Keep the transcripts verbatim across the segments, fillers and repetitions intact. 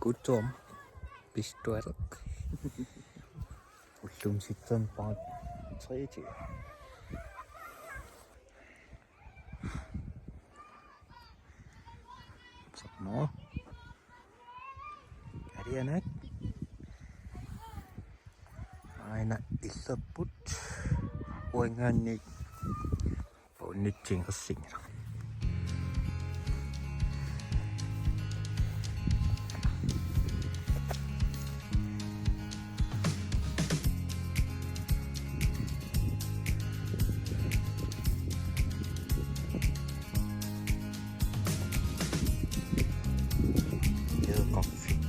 Guttorm. Pistorik. Ullum sitten bare tre til. Sådan noget. Er det, Anna? Aina illerput. Uangaanniit puunnitsingersinngilaq. Jødeqarfik.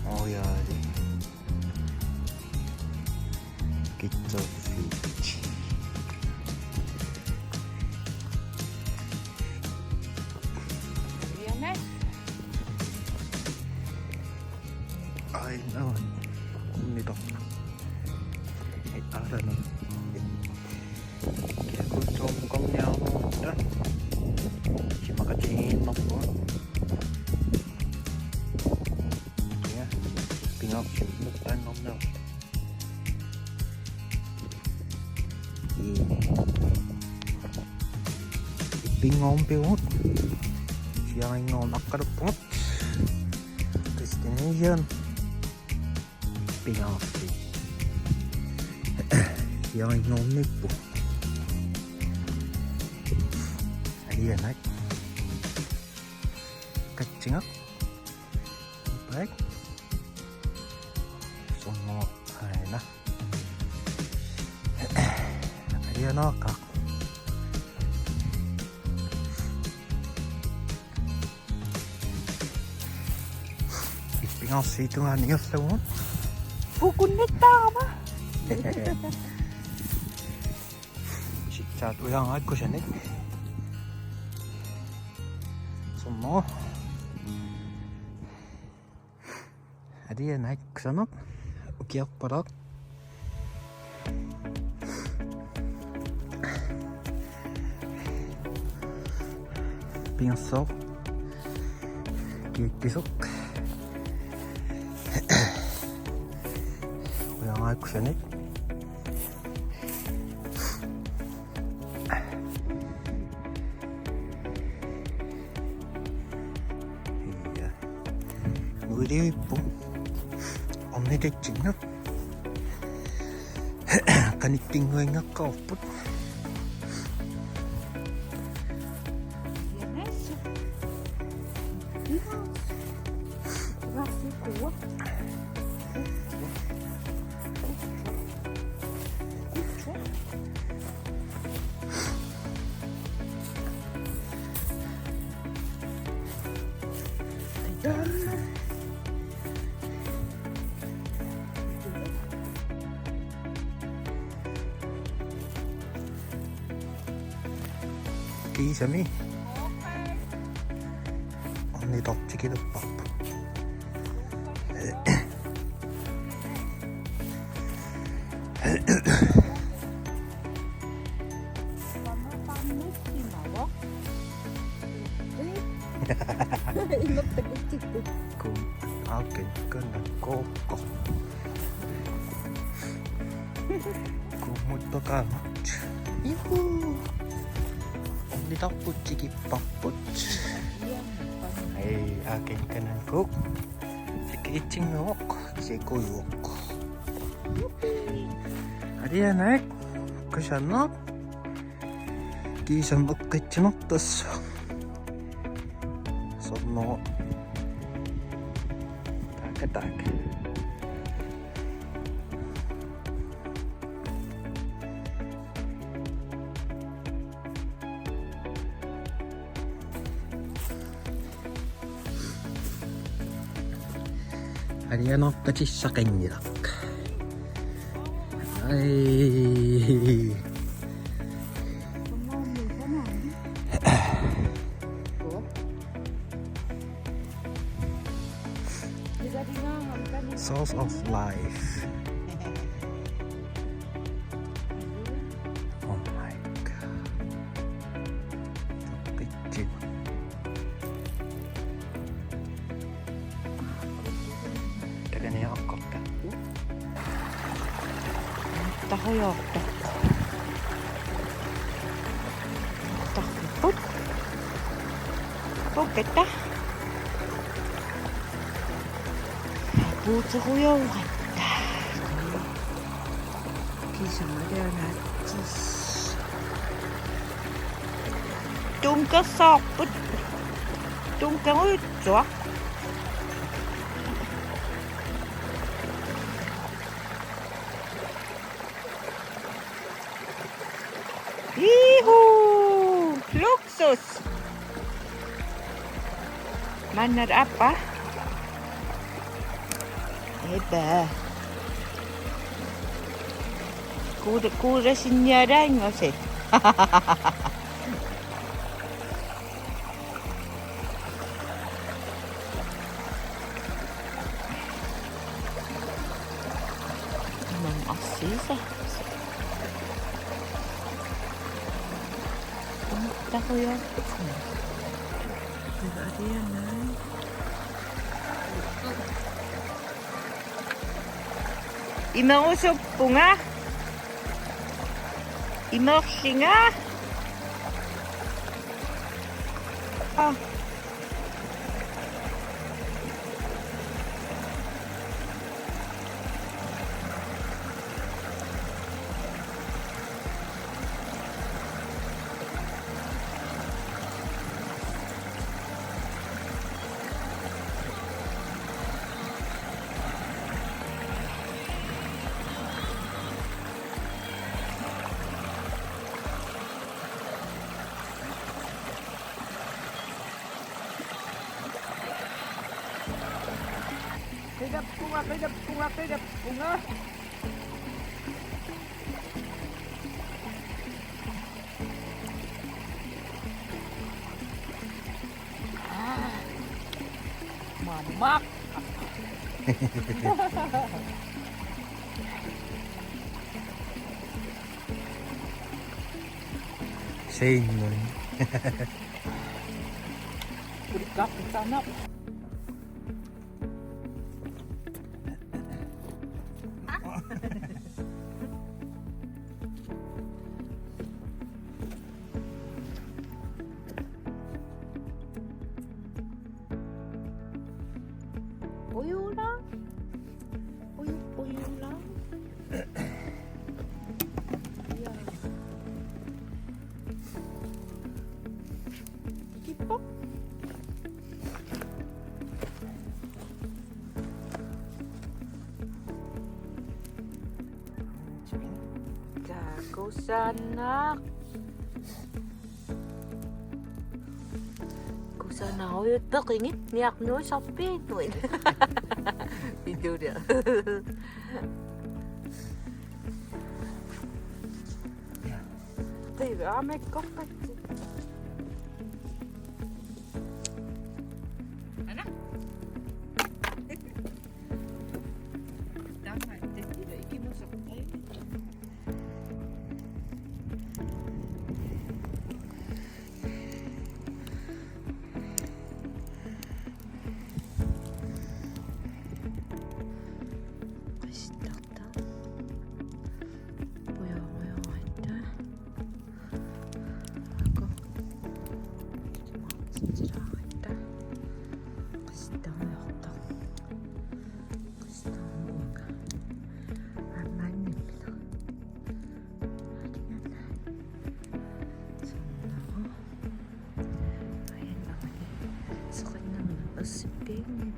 Ojali. Kittorfiit. Aina. Unnitorput. Ei, aana. Kiakutsoorumiarluta. Isumaqatigiinnerput. Ja. Pingaartumik taannerneq. Ii. Ippinngornerput. Siarinngorneq aqqaluppugut. Destination. Pingaartumik. Siarinngornerput. Alianaq. Katsinga. Baik. Soorlu aana. Alianaaqaaq. Ippingaarsiit tungaanut ingerlavugut. Pukunnittaarama. Sitsaat ujarngaakkusanik. Soorlu. Alianaq kusanaq. Ukiorpalaq. Pingaarsoq. Kiakkisoq. Ujarngaakkusanik. Ja. Nuiliippu. Ornitatsinnut. Qanittunnguanngikkaluarput. Kiisami. Ornitortigilerparput. Kun aken kana koko. Kummut toqagut. Juhu. Ornitorput tikipparput. Ei, aken kanan kuk. Sikiitsinngooq, sikujuoq. Alianaq, kusanaq. Kiisami eqqissinertut. Soorlu. Taaka, taaka. Alianarpatissaqanngilaq. Ai. Source of life. Oh my God. Toqqitsinut. Takaniaraqartarpoq. Tahujoortoq. Tarput. Pukketta. Puuterujoratta. Kisamalianaatsis. Tunkersaarput. Tunkerujutsuaq. Ihu! Luksus! Manna aappa. Eba. Kuula, kuula sinniaraanngussi. Imam assiisa. Takuya. Iva arianai. Imerusuppunga. Imerlinga. Ah. Qilappunga, qilappunga, qilappunga. Aa. Mamaq. Seinmun. Ulikkaarput taanna. Ujula. Uju-, ujula. Ja. Kippo. Takusanaq. Kusanaq ujuttoqinngit niarnuisarpiit nuin. Videolia. Qivaamikkorpatsi. Ana. Taama, tassa ila ikimusoq. Qisittarta. Ujorujoratta. Ako. Tilaaratta. Qisittarujortoq. Qisittarujortoq. Aamma annimmina. Alinganna. Sannaro. Ajannaani. Soqannarna assippiinngin.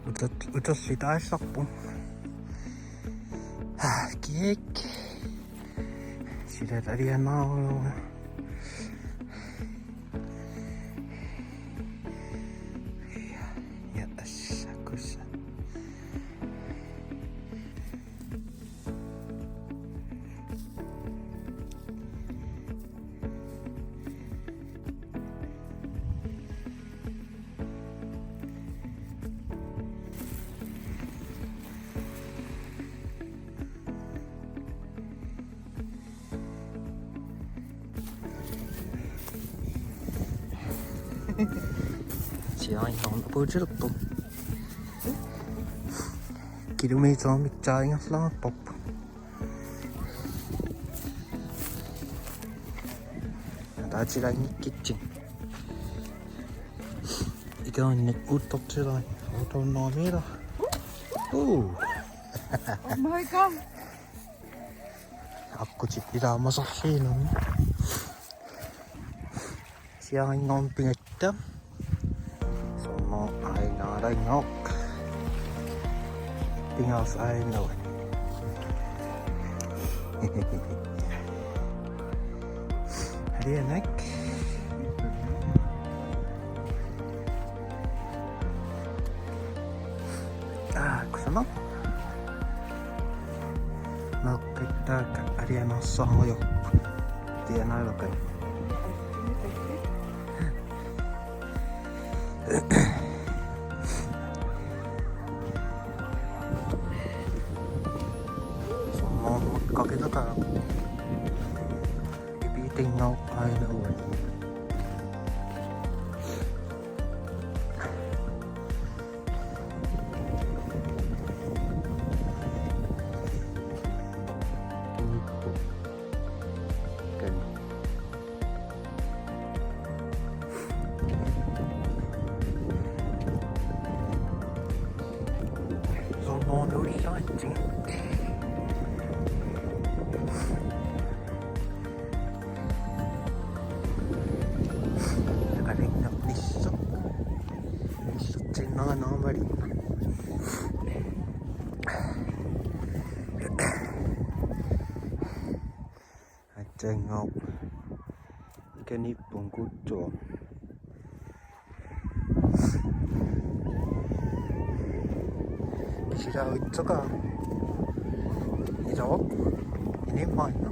Uter-, uterluta aallarput. Ah, kiik. Silaat alianaarlugu. Ja, ja, assakussa. Siarinngorneq puutilerpoq. Kilometerimik taarinngerlaarparput. Ataatilaanngikkitsi. Ikerinnik uuttortilai. Uuttornermiila. Uu. Oh my God. Akkutit ilaamasarliinun. Siarinngorneq pigatta. Soorlu aajuna aalajanngooq. Pingaartoq aajuna. Alianak. Ah, kusanaq. Meeqqat taakku alianaarsaarujorput. Tianaalaqai. Soorlu qaqileqaaq. Ipiitinngooq aajuna uani. Qalinnernissoq. Nissertiinnarnera malinna. Aatsaanngooq. Ikaniippugut kuuttuaq. Kisilaavitsoqaaq. Ilooq. Inimmaanna.